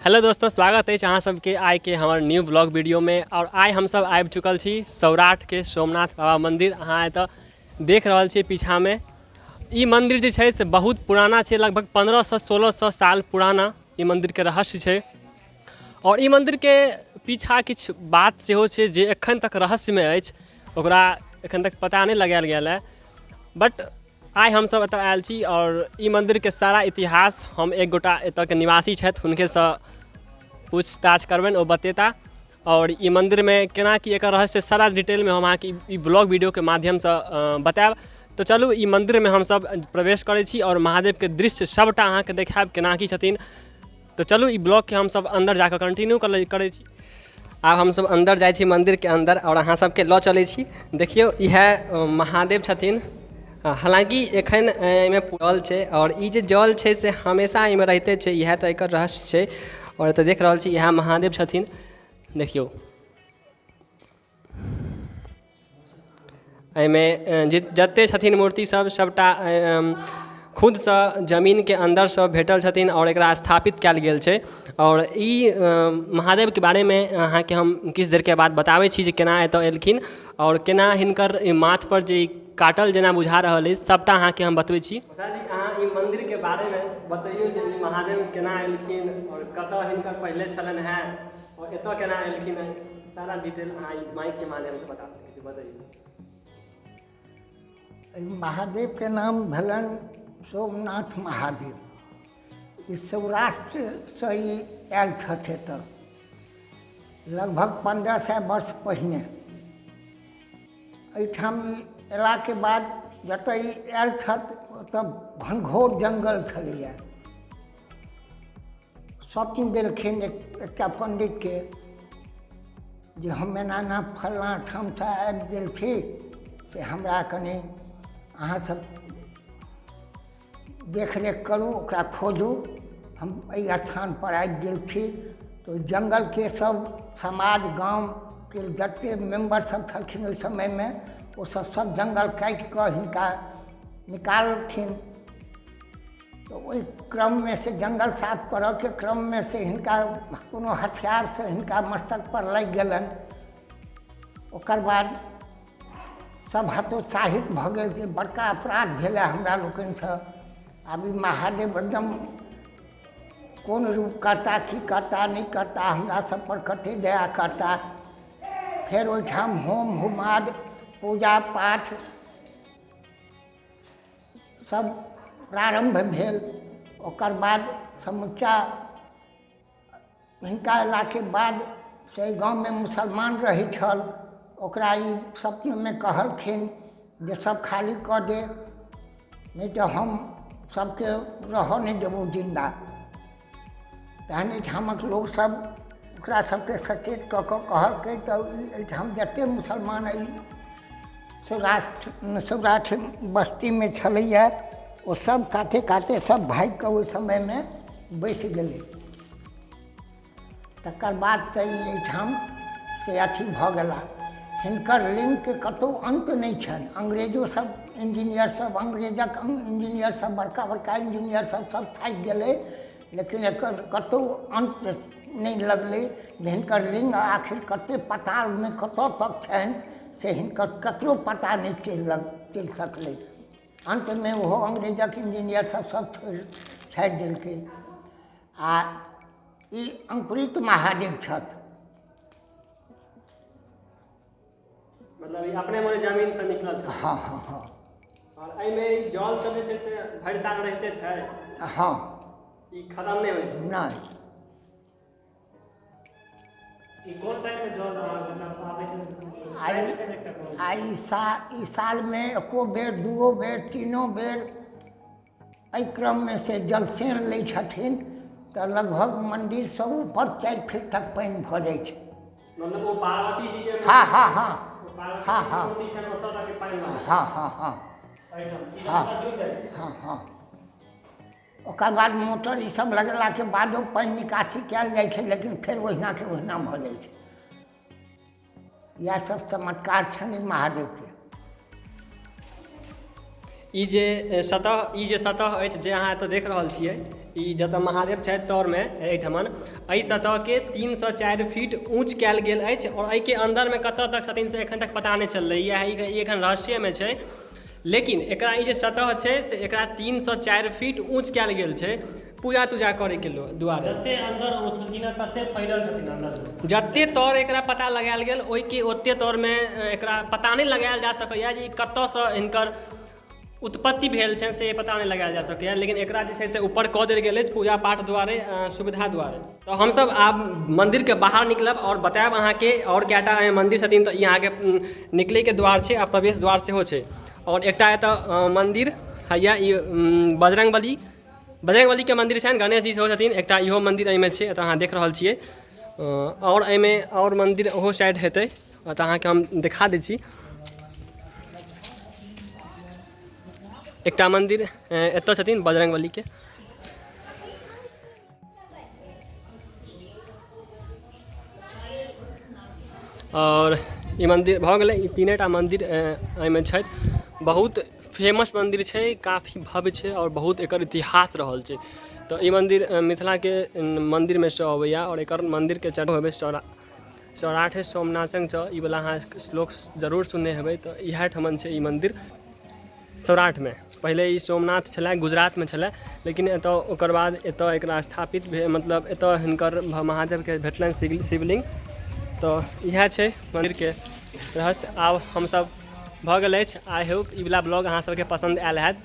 Hello दोस्तों, स्वागत अछि अहाँ सबके आइके हमर न्यू ब्लॉग वीडियोमे। आओर आइ हमसब आबि चुकल छी सौराठके सोमनाथ बाबा मन्दिर। अहाँ एतऽ देख रहल छियै पीछामे ई मन्दिर जे छै से बहुत पुराना छै, लगभग 1500 1600 साल पुराना ई मन्दिरके रहस्य छै। आओर ई मन्दिरके पीछा किछु बात सेहो छै जे एखन तक रहस्यमे अछि, ओकरा एखन तक पता नहि लगायल गेल हँ। बट आइ हमसभ एतऽ आयल छी आओर ई मन्दिरके सारा इतिहास हम एक गोटा एतऽके निवासी छथि हुनकेसँ पूछताछ करबनि, ओ बतेता। आओर ई मन्दिरमे केना की एकर रहस्य सारा डिटेलमे हम अहाँके ई ब्लॉग वीडियोके माध्यमसँ बतायब। तऽ चलू ई मन्दिरमे हमसभ प्रवेश करै छी आओर महादेवके दृश्य सभटा अहाँके देखायब केना की छथिन। तऽ चलू ई ब्लॉगके हमसभ अन्दर जाकऽ कंटिन्यू करै छी। आब हमसभ अन्दर जाइ छी मन्दिरके अन्दर आओर अहाँ सबके लऽ चलै छी। देखियौ इएह महादेव छथिन। हालाँकि एखन एहिमे जल छै आओर ई जे जल छै से हमेशा एहिमे रहिते छै, इएह तऽ एकर रहस्य छै। आओर एतऽ देख रहल छी इएह महादेव छथिन। देखियौ एहिमे जतेक छथिन मूर्तिसभ सभटा खुदसँ जमीनके अन्दरसँ भेटल छथिन आओर एकरा स्थापित कयल गेल छै। आओर ई महादेवके बारेमे अहाँके हम किछु देरके बाद बताबै छी जे केना एतय एलखिन आओर केना हिनकर माथपर जे काटल जेना बुझा रहल अछि सभटा अहाँके हम बतबै छी। जी अहाँ ई मन्दिरके बारेमे बतैयौ जे ई महादेव केना एलखिन आओर कतय हिनकर पहिले छलनि हेँ आओर एतय केना एलखिन हेँ, सारा डिटेल अहाँ ई माइकके माध्यमसँ बता सकै छी, बतैयौ। एहि महादेवके नाम भेलनि सोमनाथ महादेव। ई सौराष्ट्रसँ ई आयल छथि एतऽ लगभग 1500 वर्ष पहिने। एहिठाम ई अयलाके बाद जतऽ ई आयल छथि ओतऽ घनघोर जङ्गल छलैए। स्वप्न देलखिन एकटा पण्डितके जे हम एना एना फल्लाँ ठामसँ आबि गेल छी से हमरा कनि अहाँसभ देखरेख करू, ओकरा खोजू, हम एहि स्थानपर आबि गेल छी। तऽ ओहि जङ्गलके सभ समाज गामके जतेक मेम्बर सभ छलखिन ओहि समयमे ओसभ सभ जङ्गल काटि कऽ हिनका निकाललखिन। तऽ ओहि क्रममे से जङ्गल साफ करऽके क्रममे से हिनका कोनो हथियारसँ हिनका मस्तकपर लागि गेलनि। ओकर बाद सब हतोत्साहित भऽ गेल जे बड़का अपराध भेलै हमरा लोकनिसँ, आब ई महादेव एकदम कोन रूप करता, की करता नहि करता, हमरा सब पर कते दया करता। फेर ओहिठाम होम हुमाद पूजा पाठ सब प्रारम्भ भेल। ओकर बाद समुच्चा हिनका अयलाके बाद से एहि गाँवमे मुसलमान रहै छल, ओकरा ई स्वप्नमे कहलखिन जे सब खाली कऽ दे नहि तऽ हम सबके रहऽ नहि देबौ जिन्दा। तहन एहिठामक लोकसब ओकरा सबके सचेत कऽ कऽ कहलकै तऽ ई एहिठाम जते मुसलमान एहि सौराष्ट्र सौराठ बस्तीमे छलैया ओ सब काते काते सब भागिकऽ ओहि समयमे बसि गेलै। तकर बाद तऽ ई एहिठाम से अथी भऽ गेला। हिनकर लिंकके कतहु अन्त नहि छनि। अंग्रेजो सब इंजीनियर सब अंग्रेजक इंजीनियर सब बड़का बड़का इंजीनियर सब सब थाकि गेलै, लेकिन एकर कतहु अन्त नहि लगलै जे हिनकर लिंग आखिर कते पतालमे कतऽ तक छनि से हिनकर ककरो पता नहि चलि सकलै। अन्तमे ओहो अंग्रेजक इंजीनियर सब सब छोड़ि छाड़ि देलकै। आ ई अंकुरित महादेव छथि। मतलब ई अपने मने जमीन से निकलल छै। हँ हँ हँ। आओर एहिमे ई जल सब जे छै से भरि साल रहिते छै। हँ। ई खतम नहि होइ छै। नहि। ई कोन टाइम मे जल मतलब आबै छै? आ ई ई सालमे एको बेर दूओ बेर तीनो बेर एहि क्रममे से जलसेन लै छथिन तऽ लगभग मन्दिरसँ ऊपर 4 फीट तक पानि भऽ जाइ छै। मतलब ओ पार्वती जी के हँ हँ हँ ओ पार्वती हँ जी के हँ मूर्ति छनि ओतऽ तक पानि भऽ जाइ छै। हँ हँ हँ एहिठाम ई हँ जगह डूबि जाइ छै। हँ हँ। ओकर बाद मोटर ई सब लगेलाके बादो पानि निकासी कयल जाइ छै, लेकिन फेर ओहिनाके ओहिना भऽ जाइ छै। इएह सब चमत्कार छनि महादेवके। ई जे सतह अछि, जे अहाँ एतऽ देख रहल छियै, ई जतऽ महादेव छथि तरमे एहिठमन, एहि सतहके 3 सँ 4 फीट ऊँच कयल गेल अछि आओर एहिके अन्दरमे कतऽ तक छथिन, से एखन तक पता नहि चललै। इएह ई एखन रहस्यमे छै। लेकिन एकरा ई जे सतह छै, से एकरा 3 सँ 4 फीट ऊँच कयल गेल छै पूजा तूजा करैके दुआरे। जते अंदर ओ छलखिन हँ, तते फैलल छथिन अंदर। जते तर एकरा पता लगायल गेल, ओहिके ओते तरमे एकरा पता नहि लगायल जा सकैए जे ई कतऽसँ हिनकर उत्पत्ति भेल छनि, से पता नहि लगायल जा सकैए। लेकिन एकरा जे छै से ऊपर कऽ देल गेल अछि पूजा पाठ दुआरे, सुविधा दुआरे। तऽ हमसब आब मन्दिरके बाहर निकलब आओर बतायब अहाँके आओर कएटा एहिमे मन्दिर छथिन। तऽ ई अहाँके निकलैके द्वार छै आ प्रवेश द्वार सेहो छै। आओर एकटा एतऽ मन्दिर हैया, ई बजरङ्गबली, बजरङ्गबलीके मन्दिर छनि, गणेश जी सेहो छथिन। एकटा इहो मन्दिर एहिमे छै, एतऽ अहाँ देख रहल छियै। आओर एहिमे आओर मन्दिर ओहो साइड हेतै, तऽ अहाँके हम देखा दै छी। एकटा मन्दिर एतऽ छथिन बजरङ्गबलीके। आओर ई मन्दिर भऽ गेलै। ई तीने टा मन्दिर एहिमे छथि। बहुत फेमस मन्दिर छै, काफी भव्य छै आओर बहुत एकर इतिहास रहल छै। तऽ ई मन्दिर मिथिलाके मन्दिरमे सँ अबैए आओर एकर मन्दिरके चढ़ हेबै। सौराठे सोमनाथन च, ई वाला अहाँ श्लोक जरूर सुनने हेबै। तऽ इएह ठमन छै ई मन्दिर सौराठमे। पहिले ई सोमनाथ छलै, गुजरातमे छलै, लेकिन एतऽ ओकर बाद एतऽ एकरा स्थापित भेल, मतलब एतऽ हिनकर महादेवके भेटलनि शिवलिंग। तऽ इएह छै मन्दिरके रहस्य। आब हमसब भऽ गेल अछि। I hope ई वला ब्लॉग अहाँ सबके पसन्द आयल हैत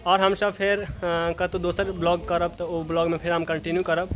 आओर हमसब फेर कतहु दोसर ब्लॉग करब, तऽ ओ ब्लॉगमे फेर हम कंटिन्यू करब।